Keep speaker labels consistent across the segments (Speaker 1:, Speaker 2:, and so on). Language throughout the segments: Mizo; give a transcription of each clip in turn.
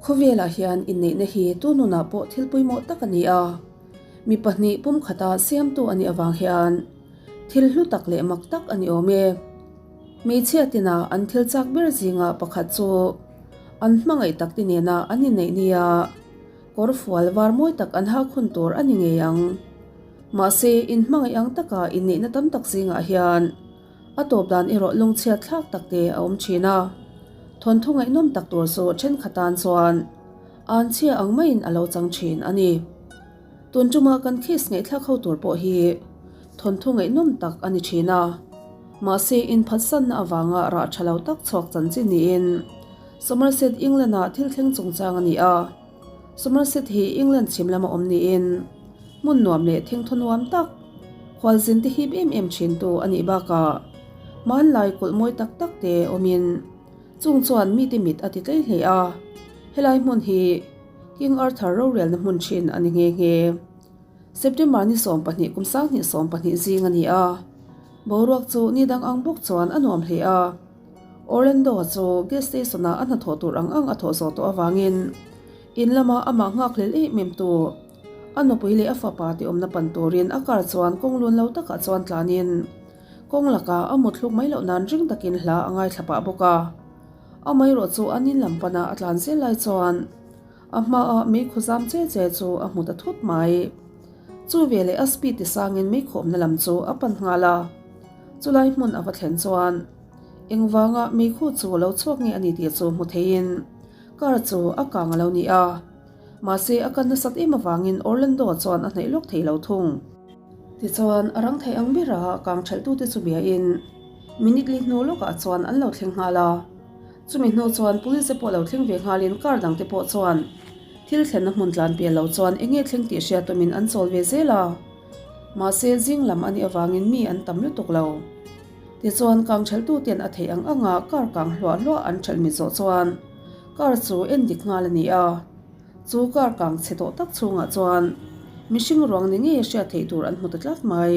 Speaker 1: Khawvelah hian inneihna hi tu nunah pawh thil pawimawh tak a ni a, mi pahnih pumkhata siamtu a nih avang hian thil hlu tak leh mak tak a ni awm e. Hmeichhia tina an thil chak ber zinga pakhat chu an hmangaih tak te nena an inneih nia kawr fual var mawi tak an hak hun tur a ni ngei ang. Mahse, inhmangaih ang taka inneihna tam tak zingah hian A tawp dan erawh lungchhiat thlak tak te a awm thin a, thawnthu ngaihnawm tak tur chu thenkhat tan chuan an chhia ang maiin a lo chang thin a ni. Tun tuma kan case ngaihthlak ho tur pawh hi thawnthu ngaihnawm tak a ni thin a, mahse inphatsanna avanga rah tha lo tak chhuak chanchin niin Somerset, England-ah thil thleng chungchang a ni a. Somerset hi England chhim lama awm niin hmun nuam leh thingthaw nuam tak, khualzin te hip em em thintu a nih bakah hmanlai kulh mawi tak tak te awmin chung chuan mite mit a ti tlei hle a, helai hmun hi King Arthur rorelna hmun thin a ni nghe nghe. September ni 20 kum 2020 zing a ni a, boruak chu ni dang ang bawk chuan a nuam hle a. Orlando chu gas station-ah a hnathawh tur ang ang a thawh zawh tawh avangin in lama amah nghak hlel em em tu a nupui leh a fapa te awmna pan turin a car chuan kawng lun lo takah chuan tlanin kawng lakah a mutthluk mai loh nan ring takin hla a ngaithla pah bawk a. Amaherawh chu an in lam pana a tlan zel lai chuan a hmaah meikhu zam che che chu a hmu ta thut mai. Chu veleh a speed ti sangin meikhawmna lam chu a pan nghal a. Chulai hmun a va thlen chuan engvanga meikhu chu lo chhuak nge a ni tih chu hmu theiin car chu a kang a lo ni a. Mahse a kan nasat em avangin Orlando chuan a hnaih lawk thei lo thung. Tichuan a rang thei ang bera kang thelhtute chu biain minute li hnu lawkah chuan an lo thleng nghal a. Chumi hnu chuan police te pawh lo thleng ve nghalin car dang te pawh chuan thil thlenna hmun tlan pian lo chuan eng nge thleng tih hriat tumin an chawl ve zel a. Mahse zing lam a nih avangin mi an tam lutuk lo. Tichuan kang thelhtu ten a theih ang anga car kang hluah hluah an thelh mit zawh chuan car chu en dik nghal a ni a. Chu car kang chhe tawh tak chhungah chuan mihring ruang ni ngei hriat theih tur an hmu ta tlat mai.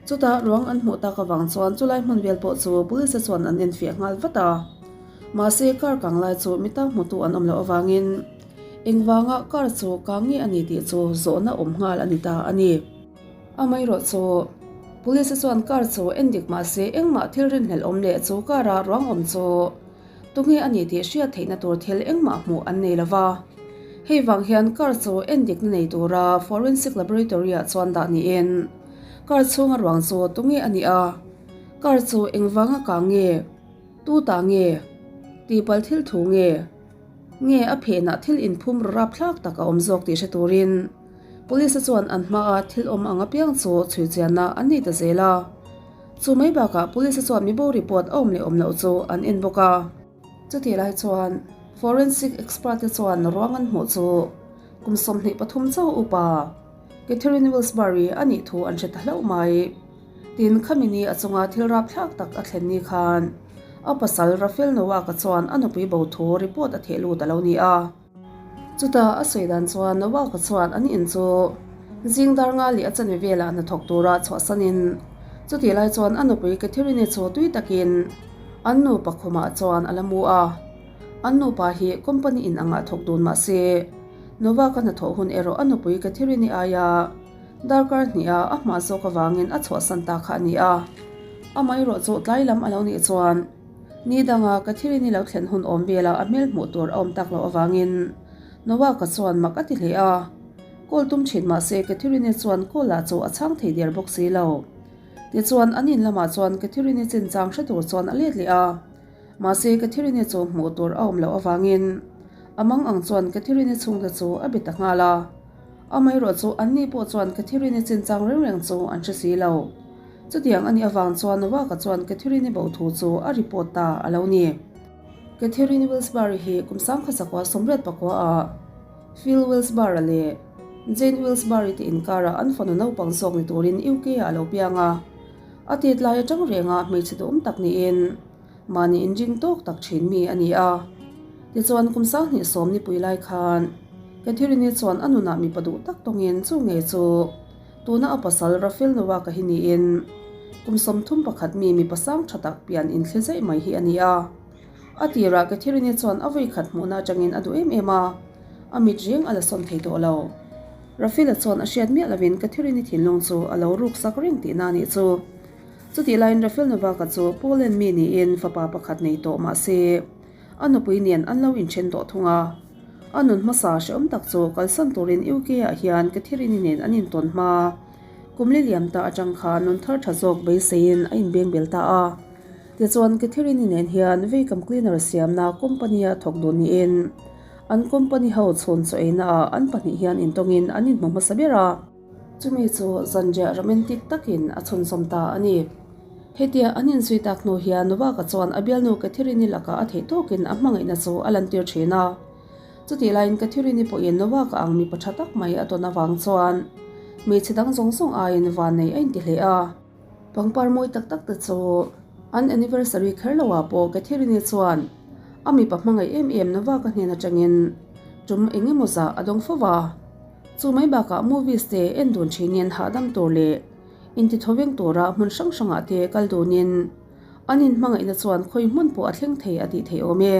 Speaker 1: Chutah ruang an hmuh tak avang chuan chulai hmun vel pawh chu police te chuan an enfiah nghal vat a. Mahse car kang lai chu mi tak hmutu an awm loh avangin engvanga car chu kang nge a ni tih chu zawhna awm nghal a ni ta a ni. Amaherawh chu police te chuan car chu en dik mahse engmah thil rinhlelh awm leh chu car a ruang awm chu Tunge a nih tih hriat theihna tur thil engmah hmuh an nei lova. Hei vang hian car chu endikna nei tura Forensic Laboratory-ah chuan dah niin car chhunga ruang chu tunge a nih a, car chu engvanga kang nge, tu ta nge, tihpalh thil thu nge, nge a phenah thil inphum ru rapthlak tak a awm zawk tih hre turin Police-a chuan an hmaa thil awm ang apiang chu chhuichianna an nei ta zel a. Chu mai bakah police chuan mibo report a awm leh awm loh chu an en bawk a. Chutih lai chuan forensic expert te chuan ruang an hmuh chu kum 23 chauh upa Catherine Wilsbury a nih thu an hre ta hlauh mai. Tin, khami ni a chunga thil rapthlak tak a thlen ni khan a pasal Rafael Nowak-a chuan a nupui bo thu report a theh lut a lo ni a. Chutah a sawi dan chuan Nowak-a chuan an in chu zing dar nga leh a chanve velah hnathawk tura chhuahsanin chutih lai chuan a nupui Catherine-i chu tui takin an nupa khumah chuan a la mu a. An nupa hi company in angah thawk dun mah se Nowak-a hnathawh hun erawh a nupui Catherine-i aia darkar hniha a hma zawk avangin a chhuahsan ta kha a ni a. Amaherawh chu tlai lam a lo nih chuan Ni danga ka thilin i lo thlen hun awm velah a hmel hmuh tur a awm tak loh avangin Noah-ka chuan mak a ti hle a. Call tum thin mah se Catherine-i chuan call-ah chu a chhang thei der bawk si lo. Tichuan an in lamah chuan Catherine-i chinchang hre tur chuan a let leh a. Mahse Catherine-i chu hmuh tur a awm loh avangin a mang ang chuan Catherine-i chhungte chu a be ta nghal a. Amaherawh chu anni pawh chuan Catherine-i chinchang reng reng chu an hre si lo. Chutiang a nih avang chuan Novak-a chuan Catherine-i bo thu chu a report ta a lo ni. Catherine Wilsbury hi kum 1984 ah Phil Wilsbara leh Jane Wilsbury te inkarah an fanu naupang zawk ni turin UK-ah a lo piang a. A tit lai atang renga hmeichhe duhawm tak niin mahni inring tawk tak thin mi a ni a. Tichuan kum 2010 nipui lai khan Catherine-i chuan a nunah mipa duh tak tawngin chu ngei chu Tuna a pasal Rafael Nowak-a hi niin kum 31 mi mipa sang tha tak pian inthli zaih mai hi a ni a. A tirah Catherine-i chuan a vawi khat hmuhna atangin a duh em em a, a mit reng a la sawn thei tawh lo. Rafela chuan a hriat miah lovin Catherine-i thinlung chu a lo ruk sak reng tihna a nih chu. Chutih laiin Rafel Novak-a chu Poland mi niin fapa pakhat nei tawh mah se, a nupui nen an lo inthen tawh thung a. A nun hmasa hrehawm tak chu kalsan turin UK-ah hian Catherine-i nen an intawn hma. Kum li liam ta atang khan nun thar tha zawk beiseiin a inbeng bel ta a. Tichuan, Catherine-i nen hian Vacum Cleaner siamna company-a thawk duh niin an company ho chhun chaw eina ah an pahnih hian intawngin an inhmu hmasa ber a. Chumi chu zanriah romantic takin a chhunzawm ta a ni. Hetia an inzui tak hnu hian Novak-a chuan a bialnu Catherine-i lakah a theih tawkin a hmangaihna chu a lantir thin a. Chutih laiin Catherine-i pawhin Novak-a ang mipa tha tak mai a tawn avang chuan hmeichhe dang zawng zawng aiin vannei a inti hle a. Pangpar mawi tak tak te chu an anniversary kher lo ah pawh Catherine-i chuan a mipa hmangaih em em Novak-a hnen atangin tum eng emaw zah a dawng fo va. Chu mai bakah movies te en dun thinin hahdam tur leh intithawveng tura hmun hrang hrangah te kal dunin an inhmangaihna chuan khawi hmun pawh a thleng thei a tih theih awm e.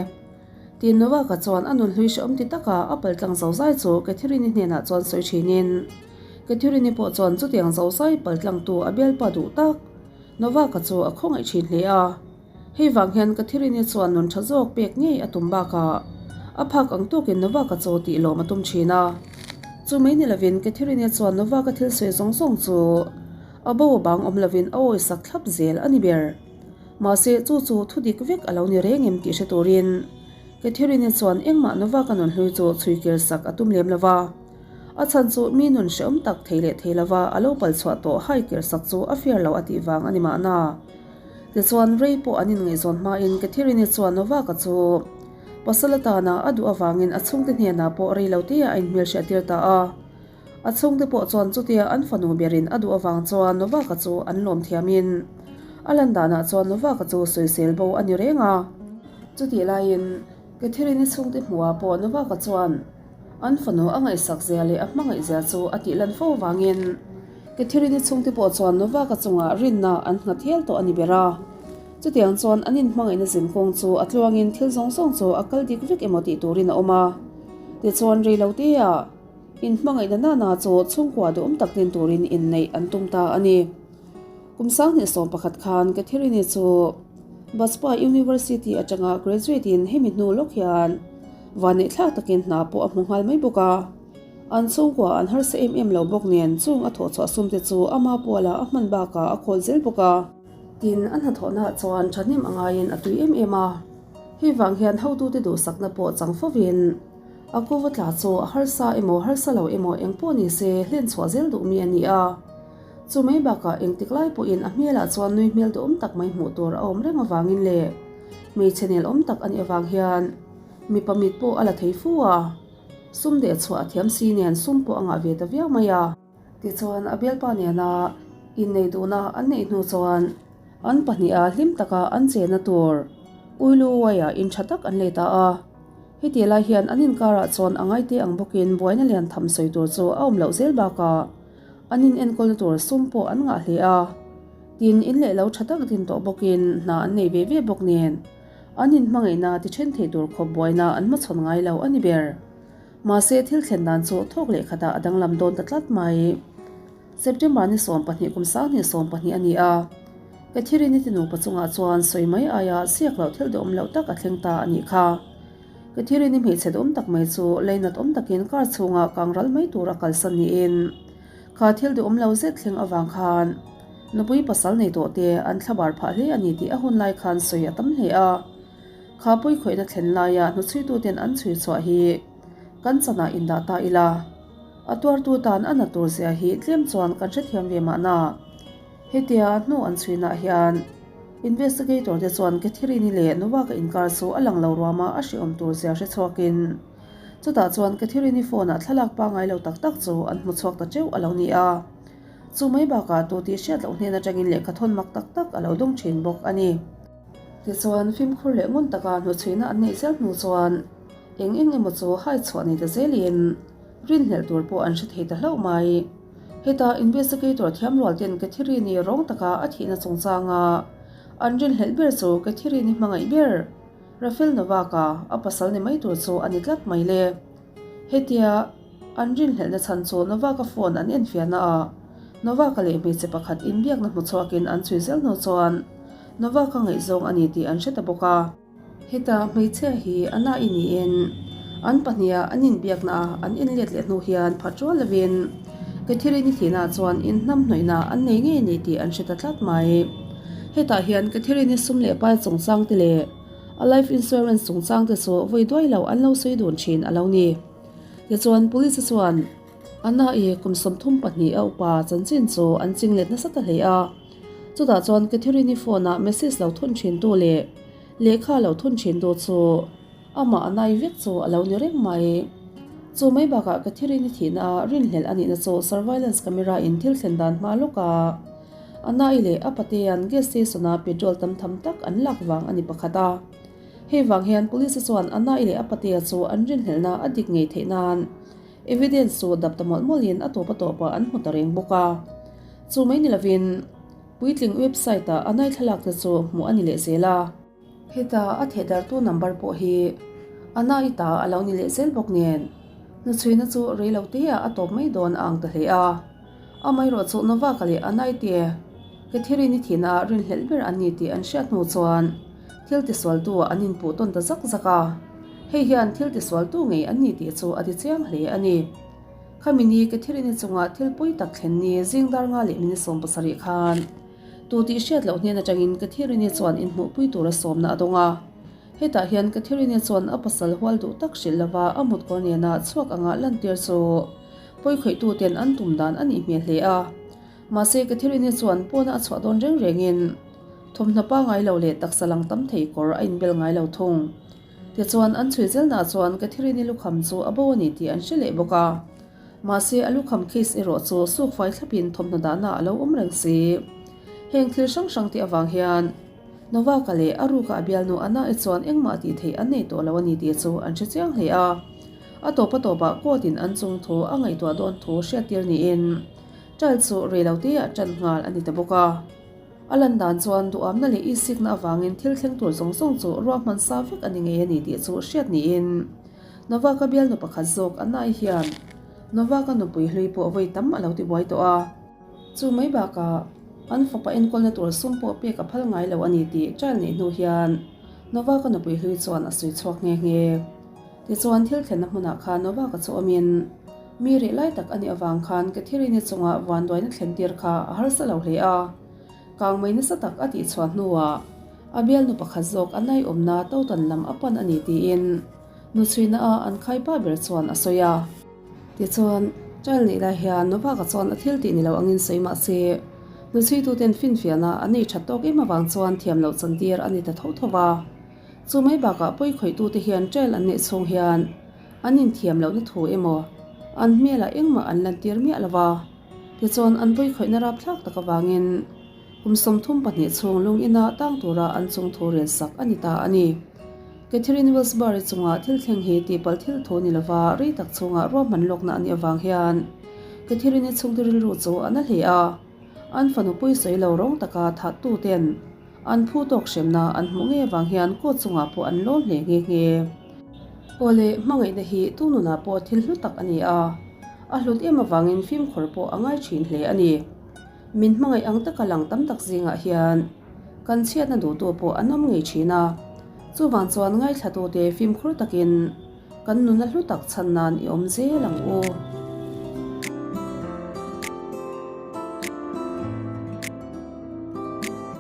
Speaker 1: Tin Novak-a chuan a nun hlui hrehawm ti taka a paltlang zozai chu Catherine-i hnenah chuan sawi thinin Catherine-i pawh chuan chutiang zozai paltlangtu a bialpa duh tak Novak-a chu a khawngaih thin hle a. Hei vang hian Catherine-i chuan nun tha zawk pek ngei a tum bakah a phak ang tawkin Novak-a chu tih lawm a tum thin a. Chu mai ni lovin Catherine-i chuan Novak-a thil sawi zawng zawng chu a bo a bang awm lovin a awisak thlap zel a ni ber. Mahse chu chu thu dik vek a lo ni reng em tih hre turin Catherine-i chuan engmah Novak-a nun hlui chu chhui kir sak a tum lem lo va. A chhan chu mi nun hrehawm tak thei leh thei lova a lo pal chhuah tawh hai kir sak chu a fair lo a tih vang a ni mahna. Tichuan, rei pawh an inngaihzawn hmain Catherine-i chuan Novak-a chu pasal atana a duh avangin a chhungte hnenah pawh rei lo teah a inhmelhriat tir ta a. A chhungte pawh chuan chutia an fanu berin a duh avang chuan Novak-a chu an lawm thiamin a lan danah chuan Novak-a chu sawisel bo a ni reng a. Chutih laiin Catherine-i chhungte hmuhah pawh Novak-a chuan An fanu a ngaihsak zia leh a hmangaih zia chu a tih lan fo vangin Catherine-i chhungte pawh chuan Novak-a chungah rinna an nghat hial tawh a ni ber a. Chutiang chuan an inhmangaihna zin kawng chu a tluangin thil zawng zawng chu a kal dik vek emaw tih turin a awm a. Tichuan rei lo teah inhmangaihna nana chu chhungkua duhawm tak din turin inneih an tum ta a ni. Kum 2011 khan Catherine-i chu Baspa University atanga graduate-in hemi hnu lawk hian Vanneih thlak takin hna pawh a hmu nghal mai bawk a, an chhungkua an harsa em em lo bawk nen chung a thawhchhuah sum te chu ama puala a hman bakah a khawl zel bawk a. Tin, a hnathawhnaah chuan thahnem a ngaiin a tui em em a, hei vang hian hotute duhsakna pawh chang fovin a kova tla chu a harsa emaw harsa lo emaw eng pawh ni se hlen chhuah zel duh mi a ni a. Chu mai bakah engtik lai pawhin a hmelah chuan nui hmel duhawm tak mai hmuh tur a awm reng avangin leh hmeichhe nel awm tak a nih avang hian Mipa mit pawh a la thei fu a, sum deh chhuah a thiam si nen sum pawh a ngah ve ta viau mai a. Tichuan a bialpa nena innei duhna an neih hnu chuan an pahniha hlim taka an chenna tur Uilu uaiah in tha tak an lei ta a. Heti lai hian an inkarah chuan a ngaite ang bawkin buaina lian tham sawi tur chu a awm loh zel bakah an inenkawlna tur sum pawh an ngah hle a. Tin, in leh lo tha tak din tawh bawkin hna an nei ve ve bawk nen. An inhmangaihna ti then thei tur khawp buaina an hmachhawn ngai lo a ni ber. Mahse, thil thlen dan chu thawk leh khatah a danglam dawn ta tlat mai. September ni 12 kum 2012 a ni a, Catherine-i te nupa chungah chuan sawi mai aia siak loh thil duhawm loh tak a thleng ta a nih kha. Catherine-i hmeichhe duhawm tak mai chu leinat awm takin car chhungah kang ral mai tur a kalsan niin kha thil duhawm lo zet thleng avang khan Nupui pasal nei tawh te an thlabar phah hle a ni tih a hun lai khan sawi a tam hle a. Kha pawi khawihna thlen laia hnuchhuituten an chhui chhuah hi kan chanah indah ta ila. A tuartu tan a na tur zia hi tlem chuan kan hrethiam ve mahna. Hetia hnu an chhuinah hian investigator te chuan Catherine-i leh Novak-a inkar chu a lang lo ruama a hrehawm tur zia hre chhuakin chutah chuan Catherine-i phone-ah thlalak pangngai lo tak tak chu an hmu chhuak ta teuh a lo ni a. Chu mai bakah tu tih hriat loh hnen atangin lehkha thawn mak tak tak a lo dawng thin bawk a ni. Tichuan, fimkhur leh ngun taka hnuchhuina an neih zel hnu chuan eng eng emaw chu hai chhuah nei ta zelin rinhlelh tur pawh an hre thei ta hlauh mai. Heta investigator thiam rual ten Catherine-i rawng taka a thihna chungchanga an rinhlelh ber chu Catherine-i hmangaih ber. Rafael Novak-a a pasal ni mai tur chu a ni tlat mai le. Hetia an rinhlelhna chhan chu Novak-a phone an enfiahna ah Novak-a leh hmeichhe pakhat inbiakna hmu chhuakin an chhui zel hnu chuan Novak-a ngaihzawng a ni tih an hre ta bawk a. Heta hmeichhia hi a na i niin an pahniha an inbiakna a an inlet leh hnu hian phat rual lovin Catherine-i thihna chuan inhnamhnawihna an nei ngei a ni tih an hre ta tlat mai. Hetah hian Catherine-i sum leh pai chungchang te leh a life insurance chungchang te chu vawi duai lo an lo sawi dun thin a lo ni. Tichuan Police chuan Anna-i kum 32 a upa chanchin chu an ching let nasa ta hle a. Chutah chuan Catherine-i phone-ah message lo thun thintu leh lehkha lo thun thintu chu amah a nai vek chu a lo ni reng mai. Chu mai bakah Catherine-i thihna a rinhlelh a nihna chu surveillance camera in thil thlen dan hma lawka a nai leh a patea'n gas station-a petrol tam tham tak an lak vang a ni pakhat a. Hei vang hian police chuan a nai leh a patea chu an rinhlelhna a dik ngei theih nan evidence chu dap ta mawlh mawlhin a tawp a tawpah an hmu ta reng bawk a. Chu mai ni lovin puitling website ah a nai thlalak te chu hmuh a ni leh zel a. Heta a thehdartu number pawh hi a nai ta a lo ni leh zel bawk nen hnuchhuina chu rei lo te ah a tawp mai dawn a ang ta hle a. Amaherawh chu Novak-a leh a nai te Catherine-i thihna ah rinhlelh ber an ni tih an hriat hnu chuan thil tisualtu ah an inpuh tawn ta zak zak a. Hei hian thil tisualtu ngei an ni tih chu a ti chiang hle a ni. Khami ni Catherine-i chunga thil pawi tak thlen ni zing dar nga leh minute 17 khan tu tih hriat loh hnen atangin Catherine-i chuan inhmuhpui tura sawmna a dawng a. Hetah hian Catherine-i chuan a pasal hual duh tak hrilh lova a mutkawr nena chhuak anga lantir chu pawikhawihtu ten an tum dan a nih hmel hle a. Mahse Catherine-i chuan pawna a chhuah dawn reng rengin thawmhnaw pangai lo leh taksa lang tam thei kawr a inbel ngai lo thung. Tichuan, an chhui zelnaah chuan Catherine-i lukham chu a bo a ni tih an hre leh bawk a. Mahse, a lukham case erawh chu sukfai thlapin thawmhnaw dahna a lo awm reng si. Heng thil hrang hrang te avang hian Novak-a leh a ruka a bialnu Anna-i chuan engmah tih theih an nei tawh lo a ni tih chu an hre chiang hle a. A tawp a tawpah court-in an chung thu a ngaihtuah dawn thu hriattir niin trial chu reiloteah ṭan nghal a ni ta bawk a. A lan dan chuan duhamna leh isikna avangin thil thleng tur zawng zawng chu ruahman sa vek a ni ngei a ni tih chu hriat niin Novak-a bialnu pakhat zawk a nai hian Novak-a nupui hlui pawh vawi tam a lo ti buai tawh a. Chu mai bakah an fapa enkawlna tur sum pawh pek a phal ngai lo a ni tih trial neih hnu hian Novak-a nupui hlui chuan a sawi chhuak nghe nghe. Tichuan thil thlenna hmunah khan Novak-a chu awmin mi rih lai tak a nih avang khan Catherine-i chungah vanduaina thlen tir kha a harsa lo hle a. Kang mai nasa tak a tihchhuah hnuah a bialnu pakhat zawk a naiawmna totan lam a pan a ni tiin nuchhuina a an khaipa ber chuan a sawi a. Tichuan, trial neih lai hian Novak-a chuan a thil tih ni lo angin sawi mah se, nuchhuituten finfiahna an nei that tawk em avang chuan thiam loh chantir a ni ta tho tho va. Chu mai bakah pawikhawih-tute hian trial an neih chhung hian an inthiam lohna thu emaw an hmelah engmah an lantir miah lo va. Tichuan, an pawikhawihna rapthlak tak avangin kum 32 chhung lung ina tang tura an chung thu rel sak a ni ta a ni. Catherine Wilsbury chunga thil thleng hi tihpalh thil thu ni lova rei tak chhunga ruahman lawkna a nih avang hian Catherine-i chhungte rilru chu a na hle a. An fanu pui sawi lo rawng taka thattu ten An phu tawk hremna an hmuh ngei avang hian court chungah pawh an lawm hle nghe nghe. Awle, hmangaihna hi tu nunah pawh thil hlu tak a ni a, a hlut em avangin fimkhur pawh a ngai thin hle a ni. Min hmangaih ang taka lang tam tak zingah hian kan chhiatna duhtu pawh an awm ngei thin a, chuvang chuan ngaithlatute fimkhur takin kan nuna hlu tak chhan nan i awm zel ang u.